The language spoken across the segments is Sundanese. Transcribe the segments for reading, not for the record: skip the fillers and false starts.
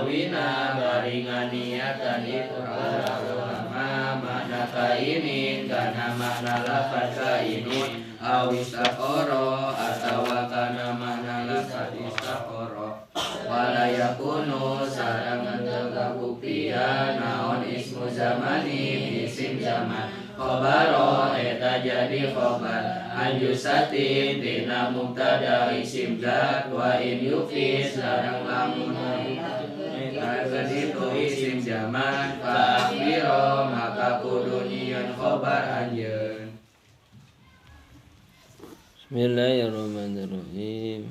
Awina bari nganiatan itu para ulama makna kainin kana makna lafaz kainun aw istaqara atawa kana makna lafaz istaqara wala yakunu sareng teu kabuktian naon ismu zamanin isim zaman khabaro eta jadi khabar anjusatin tina mubtada isim zat wa in yufis sareng lamun itu isim zaman fa akhbiro maka kudu nyieun khabar anjeun. Bismillahirrahmanirrahim.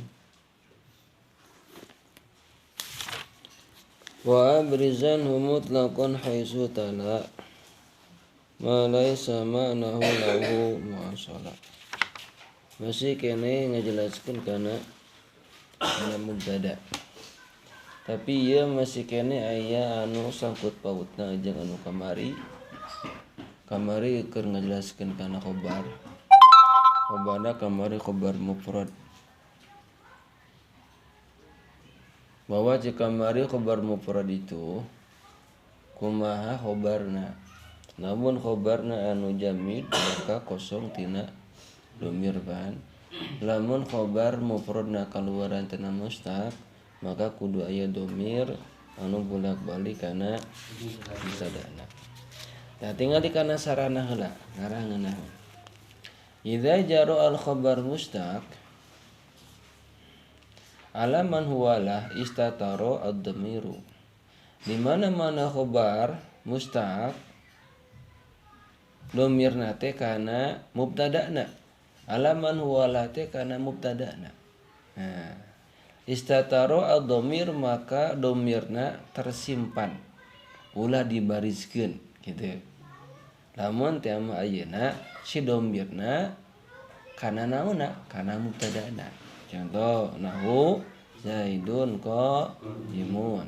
Wa abrizanhu mutlaqan haitsu tala ma laisa ma'nahu lahu mu'asala. Masih kene ngajelaskeun kana mubtada. Tapi ieu masih kene aya anu sangkut pautna jeung anu kamari. Kamari keur ngajelaskeun kana khobar. Khobarna kamari khobar mufrad. Bahwa jika kamari khobar mufrad itu kumaha khobarna. Namun khobarna anu jamid maka kosong tina domir ban. Lamun khobar mufradna kaluaran tina mustaq maka kudu aya domir anu bolak-balik kana mubtadana. Nah tinggal di kana sarana heula ngarangeunah. Idza jaru al khabar mustaq ala man huwalah istataro ad-damiru. Di mana-mana khabar mustaq domirna teh kana mubtadana. Ala man huwalah teh kana mubtadana. Nah, istataro ad-domir maka domirna tersimpan. Ulah dibariskeun gitu. Lamun teh mah ayeuna si domirna kana naonna? Kana mubtadana. Contoh nahu Zaidun qaimun.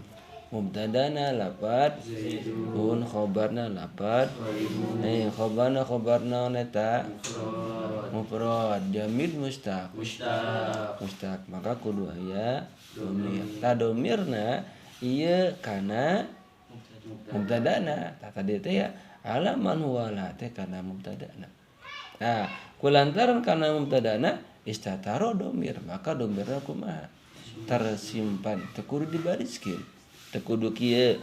Mubtadana lapad zaidun, khobarna lapad khobarna khobarna eta mufrad jamid mustaq mustaq maka kudu aya domir. Ta domirna ieu kana mubtadana. Ta tadi teh ya alaman huwala teh kana mubtadana. Nah, kulantaran kana mubtadana istataro domir maka domirna kumaha tersimpan teu kudu dibariskeun teu kudu kieu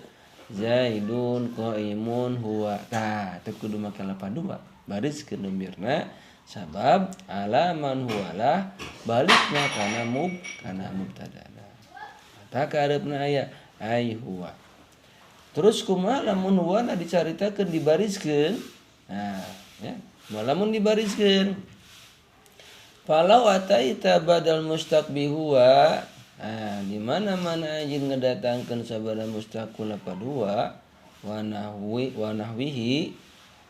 Zaidun qaimun huwa. Tah teu kudu make lapan dua bariskeun domirna sabab alaman huwalah balikna kana kana mubtadana. Tah kahareupna aya ai huwa. Terus kumaha lamun huwana dicaritakeun dibariskeun? Nah, ya, lamun dibariskeun falau ataita badal mustaq bi huwa. Nah, di mana-mana anjeun ngedatangkeun sabada mustaq ku lapad huwa wa nahwi wa nahwihi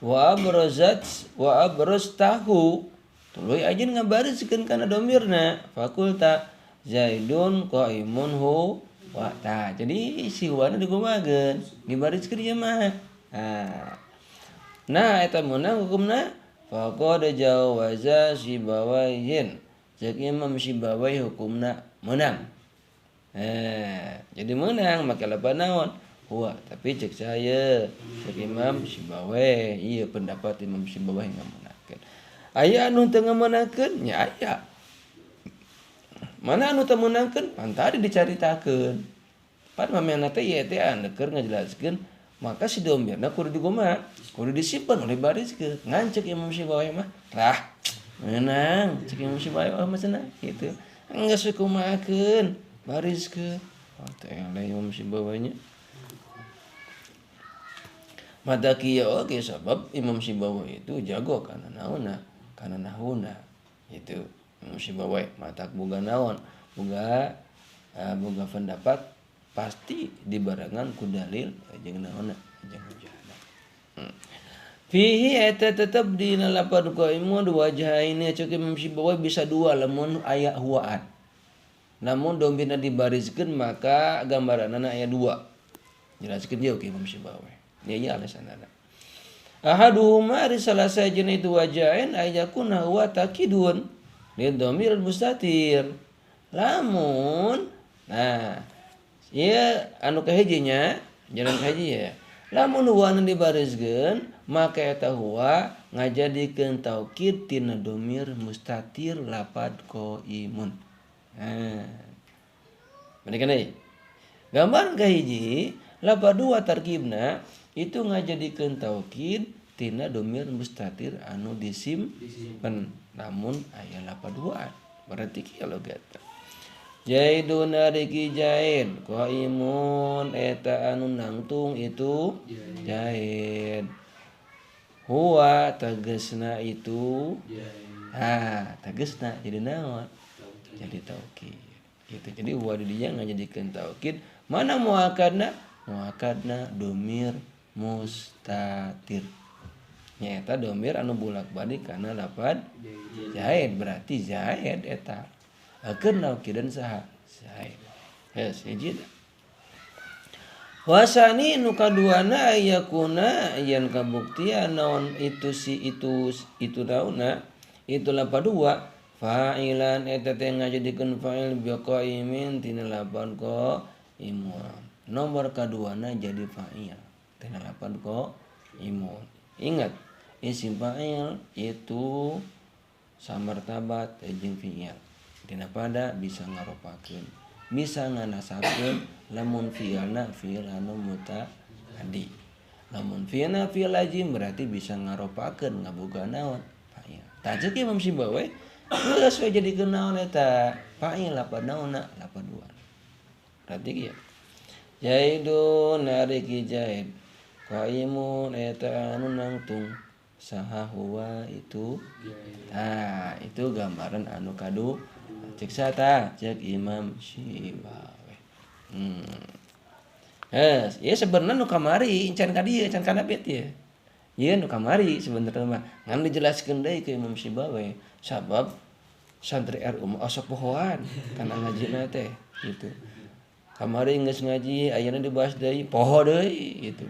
wa abrazat wa abrastahu tuluy anjeun ngabariskeun kana domirna fakulta Zaidun qaimun hu wa. Tah jadi si huwana digumageun dibariskeun ieu mah. Nah eta meunang hukumna faqad jawaza sibawaihin. Cek Imam Sibawai hukumna meunang. Jadi meunang make lapan naon? Huwa. Tapi cek saya cek Imam Sibawai ieu pendapat Imam Sibawai ngameunangkeun. Aya anu teu ngameunangkeun? Nya aya. Mana anu teu meunangkeun? Pan tadi dicaritakeun. Pan mamehna teh ieu teh anu keur ngajelaskeun maka si domirna kudu dikumaha? Kudu disimpan oleh bariskeun. Ngan cek Imam Sibawai mah rah meunang cek Imam Sibawai mah cenah kitu. Geus kumahakeun bariskeun. Oh teh eleh Imam Sibawai nya. Mata kieu oge sabab Imam Sibawai itu jago kana naonna, kana nahuna. Itu Imam Sibawai matak boga naon? Boga boga pendapat pasti dibarengan ku dalil jeung naonna jeung hujahna. Fihi eta tetep dina lapad qaimun wajhaini cek Imam Sibawai bisa dua lamun aya huwaan. Namun domirna dibariskeun maka gambaranna aya dua. Jelaskeun ieu ke Imam Sibawai. Ieu nya alasanana. Ahaduhuma ari salah sajeun itu wajain ayakuna huwa takidun li dhamir mustatir. Lamun nah Ieu anu kahijinya, jalan kahiji ya. Lamun huwa nu dibariskeun maka eta huwa ngajadikeun taukid tina domir mustatir lapad qaimun. Nah. Mereka deui. Gambaran kahiji lapad dua tarkibna itu ngajadikeun taukid tina domir mustatir anu disimpen namun aya lapad duaan. Berarti kieu logatna. Jaidun ariki jaid qaimun eta anu nangtung itu jaid. Huwa tegesna itu ah tegesna jadi naon? Jadi taukid. Gitu. Jadi huwa di dinya ngajadikeun taukid. Mana muakadna? Muakadna domir mustatir. Nyaeta domir anu bolak-balik kana lapad jaid berarti jaid eta. Akeun naukidan saha? Zaid. Heuh, hiji. Wasani nu kaduana ayakuna yen kabuktian naon itu si itu itu naonna itu lapad dua fa'ilan eta teh ngajadikeun fa'il biqaimin tina lapan qaimun. Nomor kaduana jadi fa'il tina lapan qaimun. Ingat, isim fa'il itu samartabat jeung fi'il. Tina pada bisa ngaropakeun, bisa nganasabkeun lamun fi'ilna fi'il anu mutaaddi. Lamun fi'ilna fi'il lazim berarti bisa ngaropakeun ngaboga naon? Fa'il. Tah ceuk Imam Sibawaih geus we jadikeun naon eta? Fa'il lapad naonna? Lapad dua. Berarti kieu. Jaidun ariki jaid. Qaimun eta anu nangtung saha huwa itu. Tah, itu gambaran anu kadu. Cek sata, cek Imam Sibawaih. Yes, ya sebenarnya nu kamari can ka dieu, can kana bet ieu. Ieu nu kamari sebenarnya mah ngan dijelaskeun deui ke Imam Sibawaih sabab santri RU mah osok pohoan kana ngajina teh gitu. Kamari geus ngaji ayeuna dibahas deui poho deui gitu.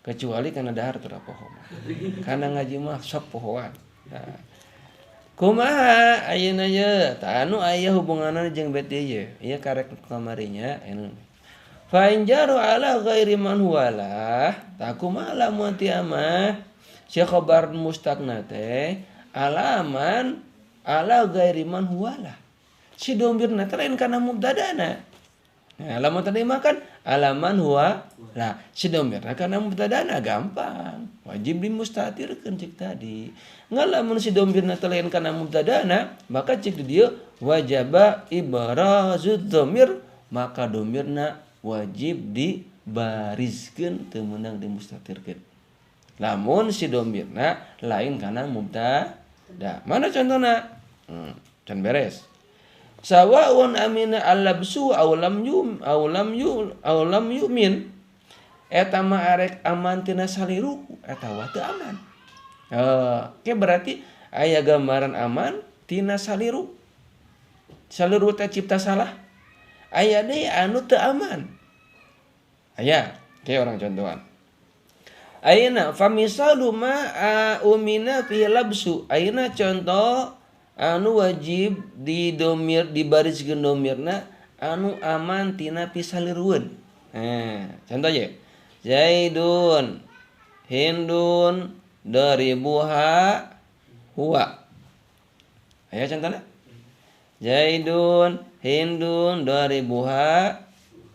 Kecuali kana dahar teu poho mah. Kana ngaji mah sok pohoan. Nah. Kumaha ayeuna ye tah anu aya hubunganna jeung bet ieu ieu karek kamarinya anu fa in jaru ala ghairi man huwalah tah kumaha lamun ti mah si khabar mustaqna teh alaman ala ghairi man huwalah si domirna teh lain kana mubtadana. Nah lamun tadi mah kan alaman huwa lah si domirna kana mubtadana gampang wajib dimustatirkeun cek tadi. Ngan lamun si domirna teh lain kana mubtadana maka cek di dieu wajaba ibrazud domir maka domirna wajib dibariskeun teu meunang dimustatirkeun. Lamun si domirna lain kana mubtada. Mana contohna? Can beres. Sawaun amina al-labsu aw lam yum aw lam yu aw lam yu'min eta mah arek aman tina saliru eta wa teu aman. Oke berarti aya gambaran aman tina saliru. Saliru teh cipta salah. Aya deui anu teu aman. Aya, ke orang contohan. Ayeuna famisalu ma umina fi labsu. Ayeuna contoh anu wajib di domir di bariskeun domirna anu aman tina pisalirueun. Contoh ye. Zaidun Hindun daribuha huwa. Aya contohna? Zaidun Hindun daribuha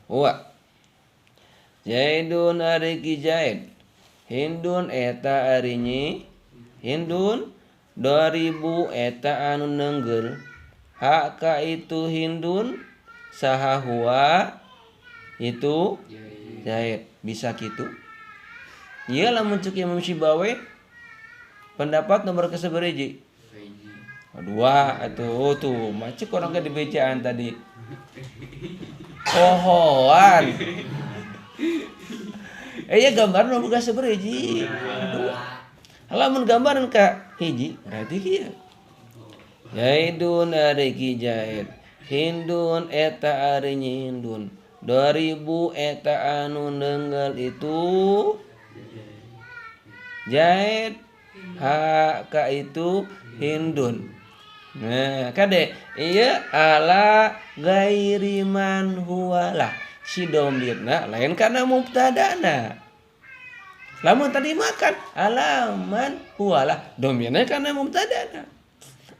huwa. Zaidun ari ki Zaid. Hindun eta ari nyi Hindun 2000 eta anu nenggel hak ka itu Hindun saha huwa itu Zaid. Bisa kitu. Ieu lamun ceuk Imam Sibawaih pendapat nomor keseberiji? Dua atuh tuh macet orang ke dibecaan tadi. Pohoan. Ya gambar nomor keseberiji. Dua. Lamun gambaran ka hiji berarti kieu. Zaidun ari ki Zaid. Hindun eta ari nyi Hindun. 2000 eta anu nenggel itu Zaid. Ha ka itu Hindun. Nah, kade ieu ala ghairi man huwa lah. Si domirna lain kana mubtadana. Lamun tadi makan ala man huwa lah, domirna kana mubtadana.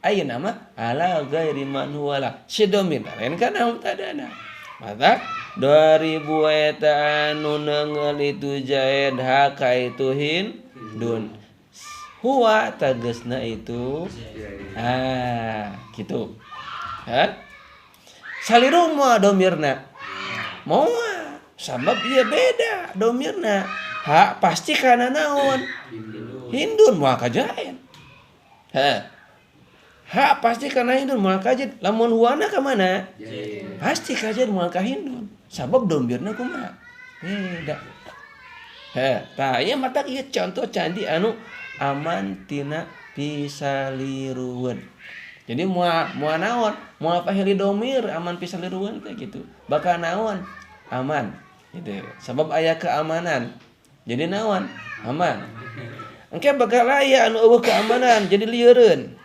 Ayeuna mah ala ghairi man huwa lah, si domirna lain kana mubtadana. Mata 2000 eta anu neunggeul itu Zaid haka itu Hindun. Huwa tegasna itu. Ah, gitu. Hah? Saliru moal domirna. Moal, sabab ieu beda domirna. Ha pasti kana naon? Hindun moal ka Zaid. Hah. Ha pasti kana Hindun moal ka Zaid. Lamun huwana ka mana? Pasti ka Zaid moal ka Hindun. Sabab domirna kumaha? Beda. Heh, tah ieu matak ieu contoh candi anu aman tina pisalirueun. Jadi moal moal naon? Moal pahili domir aman pisalirueun teh gitu. Bakal naon? Aman gitu. Sabab aya keamanan. Jadi naon? Aman. Engke bakal aya anu eueuh keamanan jadi lieureun.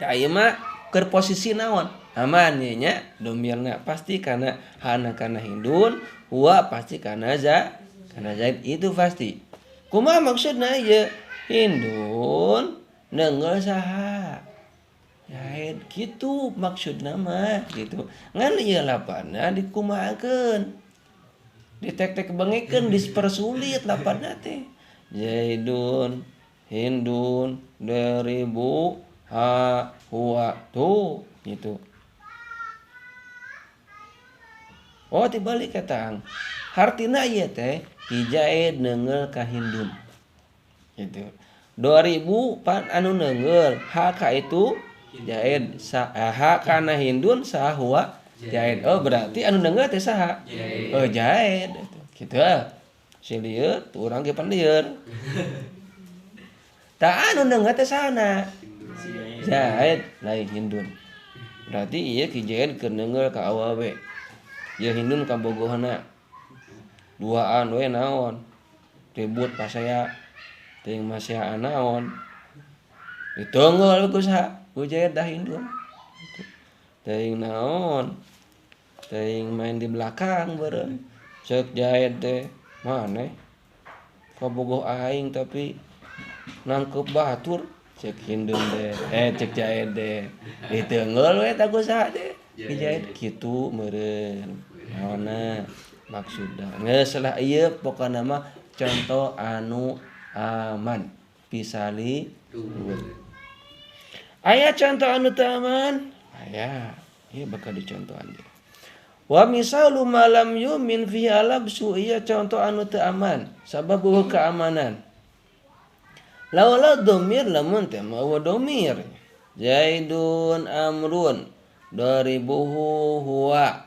Ya ieu mah keur posisi naon? Aman ye nya domirna pasti kana hana kana Hindun, huwa pasti kana za, kana Zaid itu pasti. Kumaha maksudna ieu? Hindun neunggeul saha? Zaid kitu maksudna mah gitu. Ngan ieu lapana dikumahakeun? Ditek-tek bengekeun dipersulit lapana teh. Zaidun Hindun 2000 ha huwa tuh gitu. Oh dibalik ketang. Hartina ieu teh Ki Zaid neunggeul ka Hindun. Gitu. 2000 pan anu neunggeul ha ka itu Zaid sa ha kana Hindun saha huwa Zaid. Oh berarti anu neunggeul teh saha? Oh Zaid gitu. Si lieur tuh urang ge pan lieur. Tah anu neunggeul teh sahana? Zaid lain Hindun. Berarti ieu Ki Zaid keur neunggeul ka awewe. Ieu Hindun kabogohna. Duaan we naon? Ribut pasea teuing maseaan naon? Diteunggeul ku saha? Ku Zaid dah Hindun. Teuing naon? Teuing main di belakang beureum. Ceuk Zaid teh, maneh kabogoh aing tapi nangkep batur. Cek Hindun teh, cek Zaid teh. Diteunggeul we tah ku saha teh? Ki Zaid kitu meureun. Naonna maksudna? Geus lah ieu pokona mah contoh anu aman pisalirueun. Aya contoh anu teu aman? Aya. Ieu bakal dicontohan ieu. Wa misalu ma lam yumin fihi alabsu, ieu contoh anu teu aman sabab eueuh keamanan. Laula domir lamun teh mawa domir. Zaidun amrun daribuhu huwa.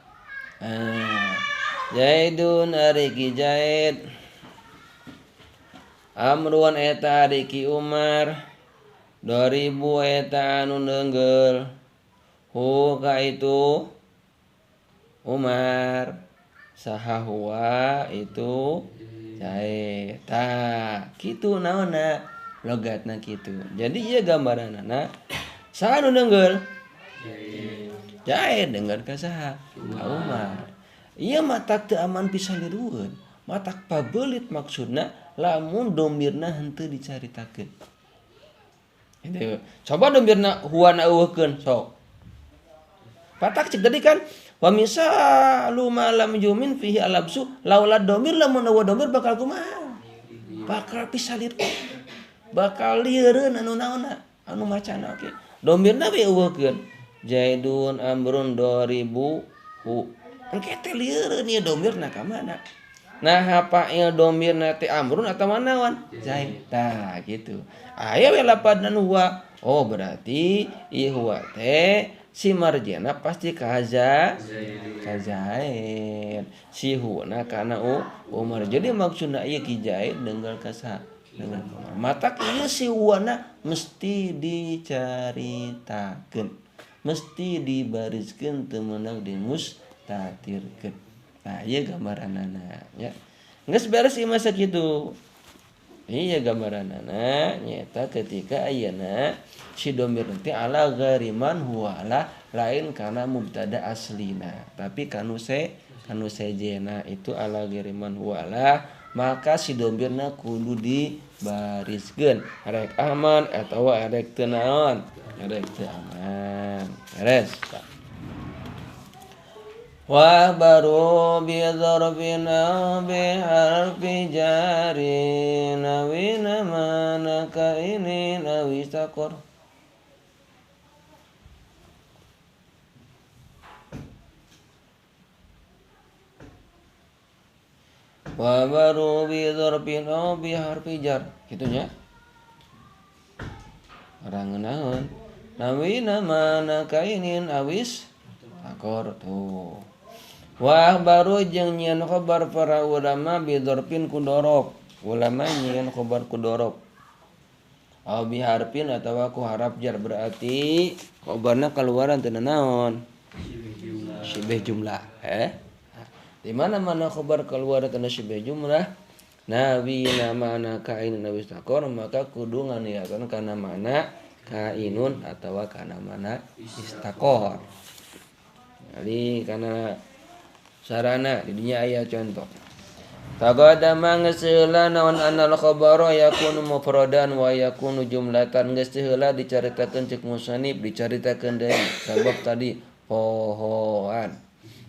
Zaidun ari ki Zaid. Amrun eta ari ki Umar. Daribu eta anu neunggeul. Hu ka itu Umar. Saha huwa itu Zaid. Tah, kitu naonna? Logatna kitu. Jadi ieu gambaranana saha nu neunggeul? Zaid neunggeul ka saha? Ka Umar. Ieu matak teu aman pisalirueun. Matak pabeulit maksudna lamun domirna henteu dicaritakeun. Gitu. Coba domirna huwana eueuhkeun sok. Patak cek tadi kan wa misalu ma lam yumin fihi alabsu laula domir lamun eueuh domir bakal kumaha? Bakal pisalirueun. Bakal lieureun anu naonna anu macana oge. Domirna we eueuhkeun. Zaidun amrun daribu hu. Engke teh lieureun ieu domirna ka mana? Nah fa'il domirna teh amrun atawa naon? Zaid. Tah gitu. Aya we lapadna huwa. Oh berarti ieu huwa teh si marjana pasti kaza ka Zaid. Si huwana kana Umar. Jadi maksudna ieu Ki Zaid neunggeul ka saha? Dengan Umar. Matak ieu si huwana mesti dicaritakeun. Mesti dibariskeun teu meunang dimustatirkeun. Nah, ieu gambaranana ya. Geus beres ieu mah sakitu. Iya gambaranana nyata ketika ayeuna si domir teh ala ghariman huwa lah lain kana mubtada aslina tapi kanu sejena itu ala ghariman huwa lah maka si domirna kudu dibariskeun rek aman atawa rek teu naon rek teu aman beres. Wa baru bi dzarfin aw bi harfi jarin aw mana kainin aw istaqor. Wa baru bi dzarfin aw bi harfi jar kitu nya. Orang naon? Nawi mana kainin awis akor tuh. Wah baru jeung nyieun khobar para ulama bidorpin ku dorob. Ulama nyieun khobar ku dorob. Aw biharpin atawa ku harap jar berarti khobarna kaluaran teu naon? Syibih jumlah. Di mana-mana khobar keluar teu syibih jumlah, nawi namana kainun awis takor maka kudu nganiatan kana mana kainun atawa kana mana istakor. Jadi kana sarana di dinya aya contoh. Taqaddama geus heula naon anal khabara yakunu mufradan wa yakunu jumlatan geus heula dicaritakeun ceuk musannif dicaritakeun deui sabab tadi pohoan.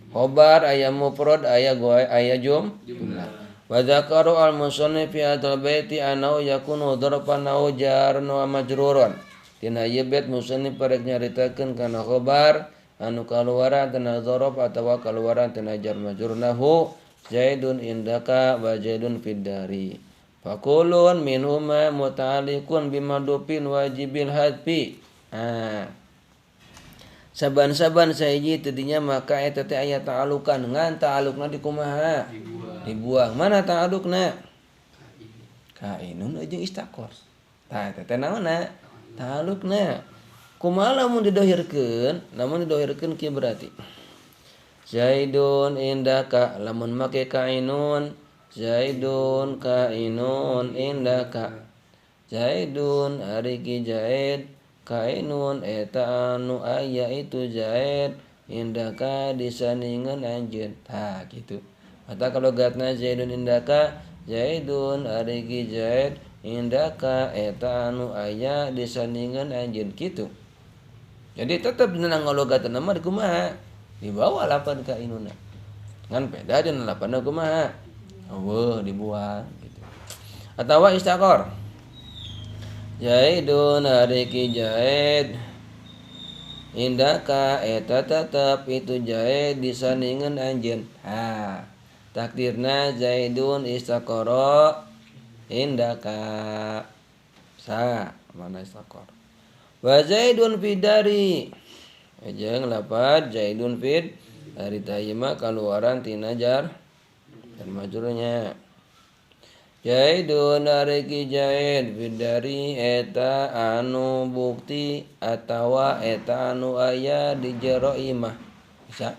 Khabar aya mufrad aya goe aya jumlah. Wa dzakaru al musannif fi hadzal baiti anau yakunu dzarfan aw jaran wa majruran. Dina ieu bait musannif parek nyaritakeun kana khabar anu kaluaran tina dzaraf atawa kaluaran tina jar majrurnahu zaidun indaka wa zaidun fid dari fakulun minhuma muta'alliqun bimadufin wajibil hadfi. Saban-saban sahiji tadinya maka eta teh aya ta'alukan ngan ta'alukna di kumaha dibuang mana ta'alukna kainun jeung istaqor tah eta teh naonna ta'alukna. Kumaha lamun didohirkeun? Lamun didohirkeun kieu berarti Zaidun indaka lamun make kainun Zaidun kainun indaka Zaidun ari ki Zaid kainun eta anu aya itu Zaid indaka disandingan anjeun. Tah kitu. Mata kalau gatna Zaidun indaka Zaidun ari ki Zaid indaka eta anu aya disandingan anjeun kitu. Jadi tetap dina ngalogatna mah kumaha? Dibawa lapan ka inuna. Ngan beda dina lapanna kumaha? Eueuh dibuang gitu. Atawa istaqor. Zaidun ari ki Zaid indaka eta tetep itu Zaid disandingan anjeun. Ha, takdirna Zaidun istaqara indaka. Sa mana istaqor. Wa Zaidun fidari jeung lapad Zaidun fid dari tayyima kaluaran tina jar dan majrurnya. Zaidun ari ki Zaid fidari eta anu bukti atawa eta anu aya di jero imah. Bisa.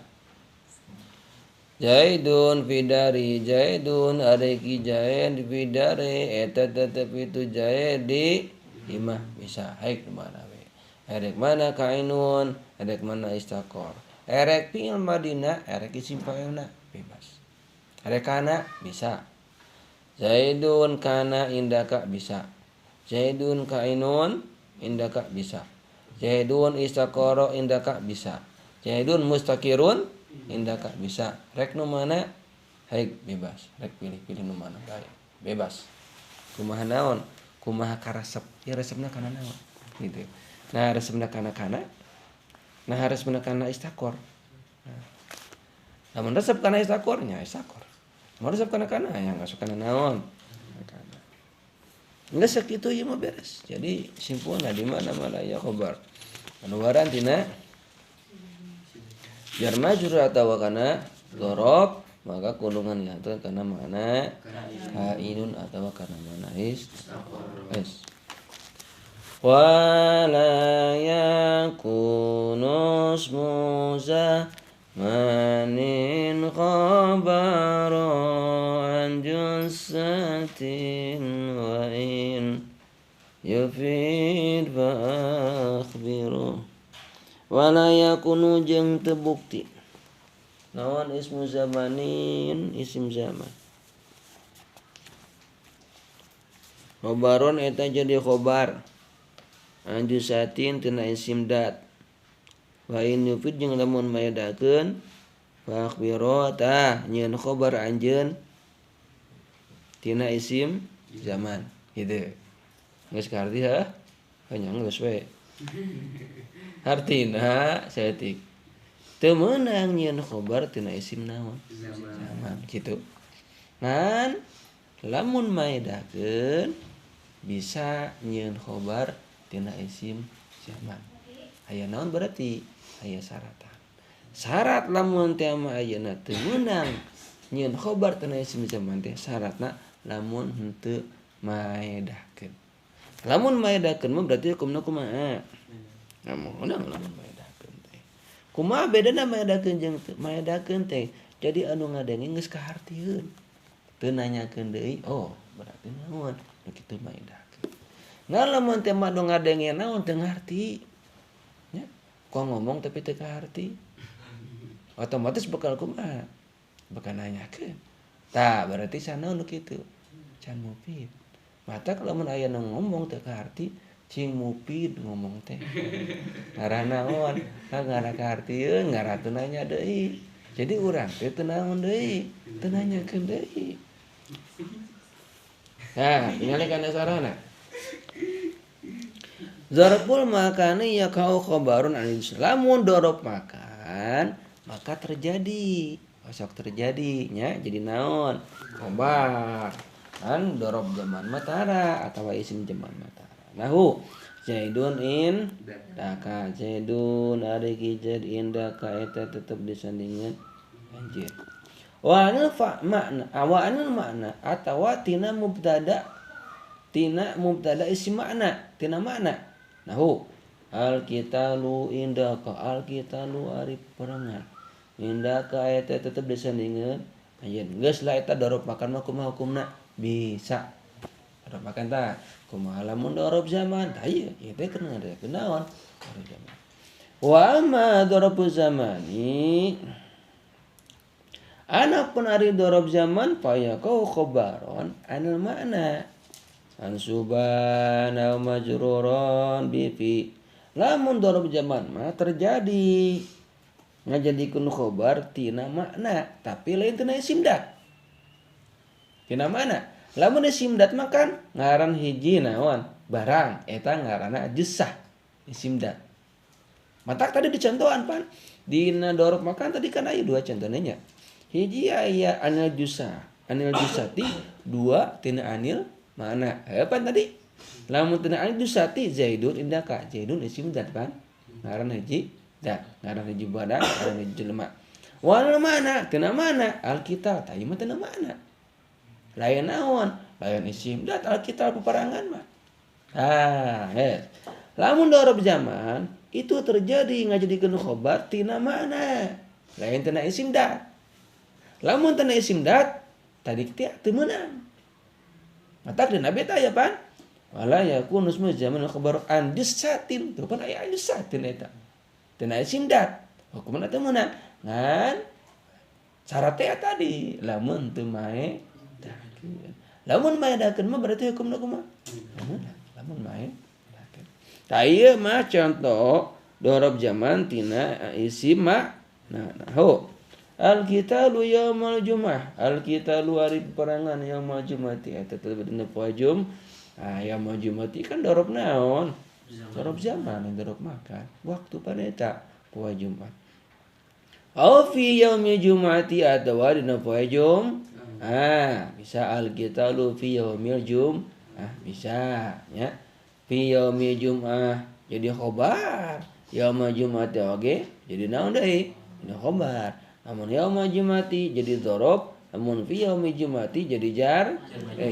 Zaidun fidari Zaidun ari ki Zaid fidari eta tetep itu Zaid di imah bisa. Haik mana we. Erek mana kainun, erek mana istaqor. Erek fi'il madina, erek isim fa'ilna bebas. Erek kana bisa. Zaidun kana indaka bisa. Zaidun kainun indaka bisa. Zaidun istaqara indaka bisa. Zaidun mustaqirun indaka bisa. Rek nu mana? Haik bebas. Rek pilih-pilih nu mana bae. Bebas. Kumaha naon? Kumaha karesep? Ya resepna kana naon? Gitu. Nah, resepna kana kana. Nah, resepna kana istaqor. Nah. Lamun resep kana istaqor nya istaqor. Lamun resep kana kana ya enggak suka naon. Kana. Geus sakitu ieu mah beres. Jadi simpulna di mana-mana ya khabar. Kaluaran tina jar majrur atawa kana dzaraf maka kulungan lihat kana mana kainun atawa kana mana is. Wala yakunu ismu zamanin khabara an jussatin wa yufid fa akhbiru wala yakunu jeung teu bukti naon ismu zamanin isim zaman khobaron eta jadi khobar anjusatin tina isim dat wa in yufid jeung lamun maedakeun fa akhbiru tah nyieun khobar anjeun tina isim zaman gitu. Geus kaharti heuh? Nya geus we. Hartina saeutik. Teu meunang nyieun khobar tina isim naon? Zaman kitu. Ngan lamun maedakeun bisa nyieun khobar tina isim zaman. Aya naon berarti? Aya syaratan. Syarat lamun teh mah ayeuna teu meunang nyieun khobar tina isim zaman teh syaratna lamun henteu maedakeun. Lamun maedakeun mah berarti hukumna kumaha? Lamun lamun maedakeun teh. Kumaha bedana maedakeun jeung teu maedakeun teh? Jadi anu ngadenge geus kahartieun. Teu nanyakeun deui, oh berarti naon? Nu kitu maedakeun. Ngan lamun teh mah nu ngadenge naon teu ngarti. Nya, kok ngomong tapi teu kaharti. Otomatis bakal kumaha? Bakal nanyakeun. Tah, berarti sanaon nu kitu? Can mufid. Mata lamun aya nu ngomong teu kaharti, cing mufid ngomong teh. Ngarah naon? Ngarah kahartieun, ngarah teu nanya deui. Jadi urang teh teu naon deui, teu nanyakeun deui. Nah, ningali kana sarana. Zarful makani yakau khabarun anil lamun dorob makan, maka terjadi. Osok terjadi nya jadi naon? Khobar. Kan dorob zaman matara atau isim zaman matara. Nahu Zaidun in daka Zaidun ari ki Zaid indaka eta tetep disandingan anjeun. Wa anil fa makna wa anil makna atawa tina mubtada isim makna tina makna. Nahu al qitalu indaka al qitalu ari perangan indaka eta tetep disandingan anjeun. Geus lah eta dorob makan mah kumaha hukumna? Bisa dorob makan tah kumaha lamun dorob zaman tah ieu ieu teh keur ngadekeun naon dorob zaman wa ma dorobu zamani ana pun ari dorob zaman fa yaqau khabaron anil makna ansuban aw majruron bi fi lamun dorob zaman mah terjadi ngajadikeun khobar tina makna tapi lain tina isim dat tina mana? Lamun isim dat mah kan ngaran hiji naon? Barang eta ngaranna jesah isim dat. Matak tadi dicontohan pan dina dorob makan tadi kan aya dua contohna nya. Hiji aya anil jusa, anil jusati dua tina anil mana? Pan tadi? Lamun tina anil jusati Zaidun indaka, Zaidun isim dat pan. Ngaran hiji dat, ngaran hiji badan, ngaran hiji jelema. Wal mana? Tina mana? Alkitab, tah ieu mah tina mana? Lain naon, lain isim dat alkitab peperangan mah. Ah, yes. Lamun dorob zaman itu terjadi ngajadikeun khobar tina mana? Lain tina isim dat. Lamun tina isim dat tadi teh teu meunang. Matak dina beta ya pan. Wala yakunu ismu zaman khabar an jusatin. Tuh pan aya jusatin eta. Tina isim dat. Hukumna teu meunang. Ngan syaratnya tadi lamun teu mae lamun maedakeun mah berarti hukumna kumaha? Lamun maedakeun. Tah ieu mah contoh dorob zaman tina isim makna. Nahu al qitalu yaumal jum'ah. Al qitalu ari peperangan yaumal jum'ati eta teh dina poe Jum. Ah yaumal jum'ati kan dorob naon? Dorob zaman, dorob makan. Waktu pada eta poe Jumat. Au fi yaumi jum'ati atawa dina poe Jum. Ah, bisa al-qitalu fi yaumil jum. Ah, bisa ya. Fi yaumi jum'ah jadi khobar. Yaumul jum'ati oge jadi naon deui? Jadi khobar. Namun yaumul jum'ati jadi dzaraf, namun fi yaumi jum'ati jadi jar,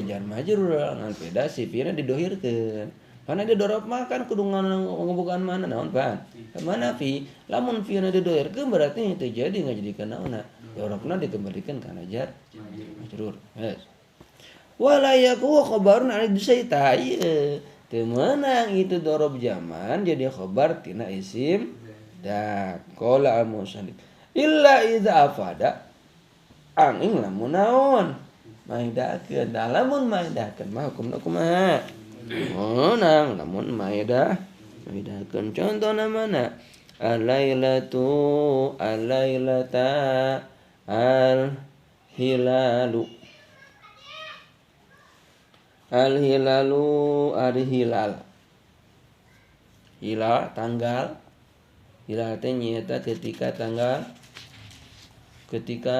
jar majrur ngan beda sifirna didohirkeun. Karena dia dorob mah kan kudu ngabogaan mana naon pan? Mana fi? Lamun fi na didohirkeun berarti teu jadi ngajadikeun naonna. Dorobna dikembalikan kana jar majrur. Yes. Wala yaku khabarun an jusaita. Ieu Teu meunang itu dorob zaman jadi khobar tina isim dat. Qala al-musannif illa idza afada angin lamun naon maedakeun. Da lamun maedakeun mah hukumna kumaha? Meunang lamun maedakeun. Contohna mana? Al-lailatu al-lailata al-hilalu. Al-hilalu ari hilal. Hilal tanggal. Hilal teh nyaeta ketika tanggal, ketika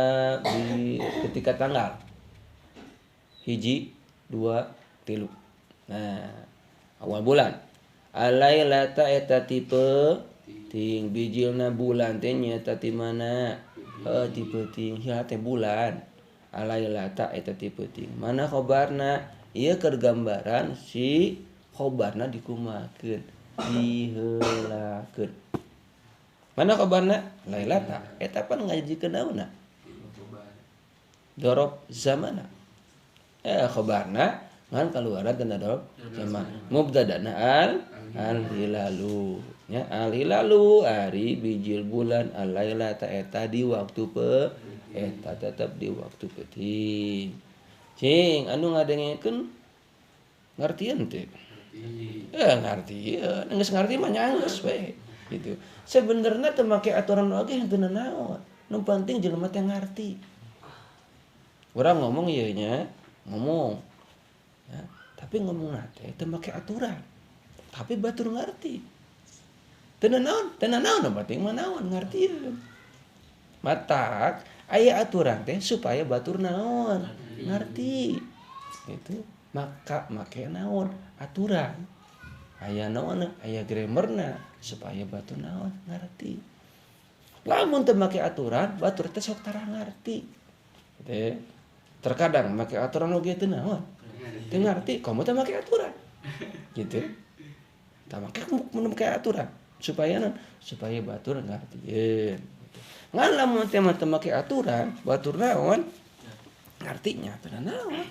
tanggal 1, 2, 3. Nah, awal bulan. Al-lailata eta tipe ting bijilna bulan teh nyaeta ti mana? Heuh tipe ting hilal teh bulan. Al-lailata eta tipe ting. Mana khobarna? Ieu keur gambaran si khobarna dikumakeun, diheulakeun. Mana khobarna? Lailata. Eta pan ngajikeun naonna? Dorob zamana. Khobarna ngan kaluaran tina dorob zaman. Mubtadana al hilalu. Nya al hilalu ari bijil bulan al lailata eta di waktu pe eta tetep di waktu peuting. Cing anu ngadengekeun ngartieun teh. Ngartieun, geus ngarti mah nya geus we gitu. Sebenarnya teu make aturan oge henteu naon. Nu penting jelema teh ngarti. Urang ngomong ieu nya, ngomong. Ya, tapi ngomongna teh teu make aturan. Tapi batur ngarti. Teu naon, nu penting mah naon ngartieun. Matak aya aturan teh supaya batur naon ngerti gitu. Maka make naon aturan aya naon aya grammarna supaya batur naon ngerti. Lamun teu make aturan batur teh sok tara ngarti gitu. Terkadang make aturan oge teu naon teu ngarti, komo teu make aturan gitu. Tah make mun make aturan supaya naon supaya batur ngartieun. Ngan lamun teh make aturan batur naon ngartinya teu naon.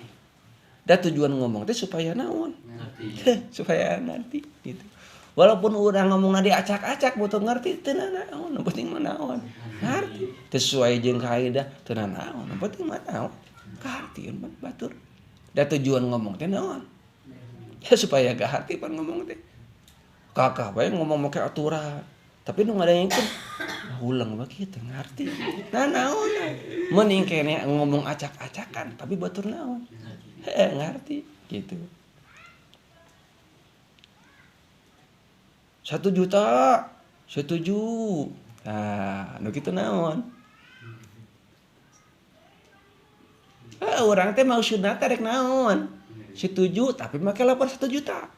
Da tujuan ngomong teh supaya naon? Ngerti. Supaya ngerti gitu. Walaupun urang ngomongna diacak-acak butuh ngerti teu naon, nu penting mah naon? Ngarti. Teu sesuai jeung kaidah teu naon, nu penting mah naon? Kahartieun mah batur. Da tujuan ngomong teh naon? Ya supaya kaharti pan ngomong teh. Kakak bae ngomong make aturan. Tapi nu ngadengekeun ulang mah kieu ngarti. Nah naon? Mending kene ngomong acak-acakan tapi batur naon? Heeh ngarti gitu. 1 juta setuju. Nah, nu kitu naon? Urang teh maksudna teh rek naon? Setuju tapi make lapor 1 juta.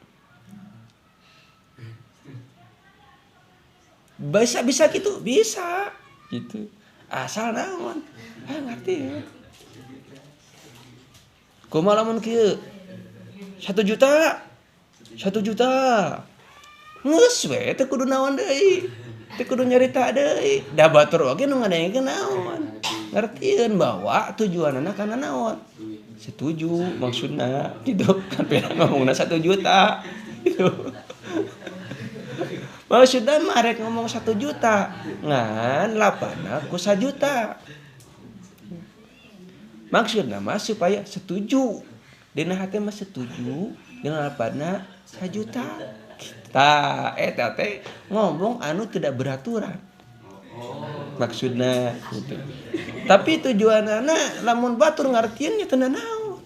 Bisa gitu, bisa gitu. Asal naon? Ngerti ya. Kumaha lamun kieu? 1 juta. 1 juta. Geus we teu kudu naon deui. Teu kudu nyarita deui. Da batur oge nu ngadengekeun naon. Ngertieun bahwa tujuanna kana naon? Setuju maksudna gitu. Kan beda ngomongna 1 juta. Gitu. Maksudna mah rek ngomong 1 juta, ngan lapana ku 1 juta. Maksudna mah supaya setuju. Dina hate mah setuju dengan lapana 1 juta. Tah eta teh ngomong anu tidak beraturan. Maksudna gitu. Tapi tujuanana lamun batur ngartieun nya teu naon.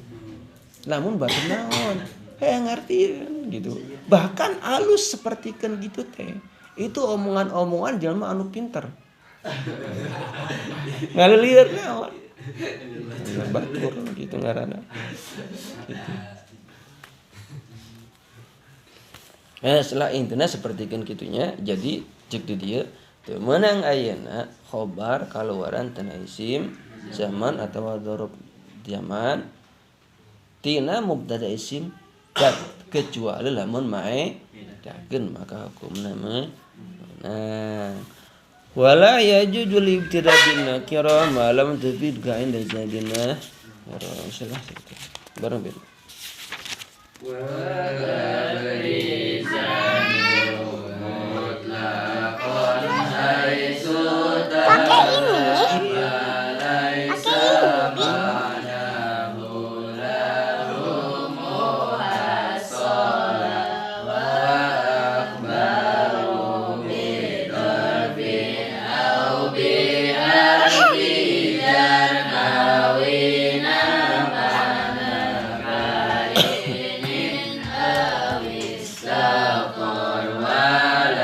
Lamun batur naon? Ngartieun gitu. Bahkan alus sapertikeun gitu teh. Itu omongan-omongan jelema anu pinter. Ngalilieur naon? Batur gitu ngaranna. Gitu. Setelah intinya sapertikeun kitunya, jadi cek di dieu teu meunang ayeuna khobar kaluaran tina isim zaman atawa dzaraf zaman tina mubtada isim dat kecuali lamun mae dakeun maka hukumna mah nah wala yajuzu libtida bin nakira ma lam tufid ka inda zadina salah barang beda. Pakai ini. Pakai ini.